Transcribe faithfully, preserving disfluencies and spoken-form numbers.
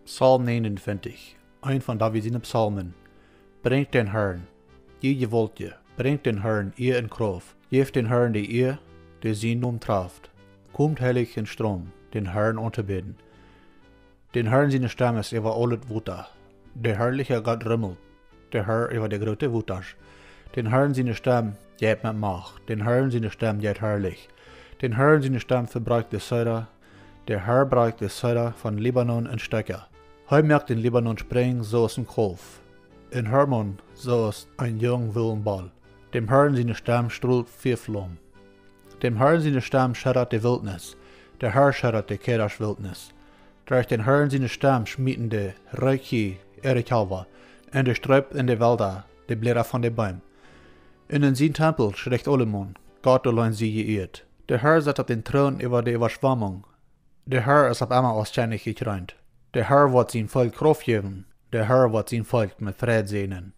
Psalm negenundzwanzig, een von David siene Psalmen. Brinjt dän Herrn, jie Jewaultje, brinjt dän Herrn Ea un Krauft. Jäft dän Herrn de Ea, dee sienen Nomen traft. Komt heilich en Stroom, dän Herrn auntobäden. Dän Herrn siene Stemm es äwa aulet Wota. De herrliche Gott rummelt. De Herr äwa de groote Wotasch. Dän Herrn siene Stemm jeit met Macht. Dän Herrn siene Stemm jeit herrlich. Dän Herrn siene Stemm vebrakjt de Zedra. De Herr brakjt de Zedra von Libanon en Stekja. Hee moakt dän Libanon sprinjen soo aus een Kaulf, un Hermon soo aus een jung wellen Boll. Däm Herrn siene Stemm strolt Fiaflaum. Däm Herrn siene Stemm scheddat de Wiltnis. De Herr scheddat de Kedesch Wiltnis. Derch dän Herrn siene Stemm schmieten de Reekje äare Kjalwa, un de Streep en de Welda de Bläda von de Beem. Un en sien Tempel schricht aulemaun: Gott auleen sie jeieet. De Herr sett opp dän Troon äwa de Äwaschwamunk. De Herr es opp emma aus Kjennich jekreent. De Herr woat sien Volkj Krauft jäwen. De Herr woat sien Volkj met Freid säajnen.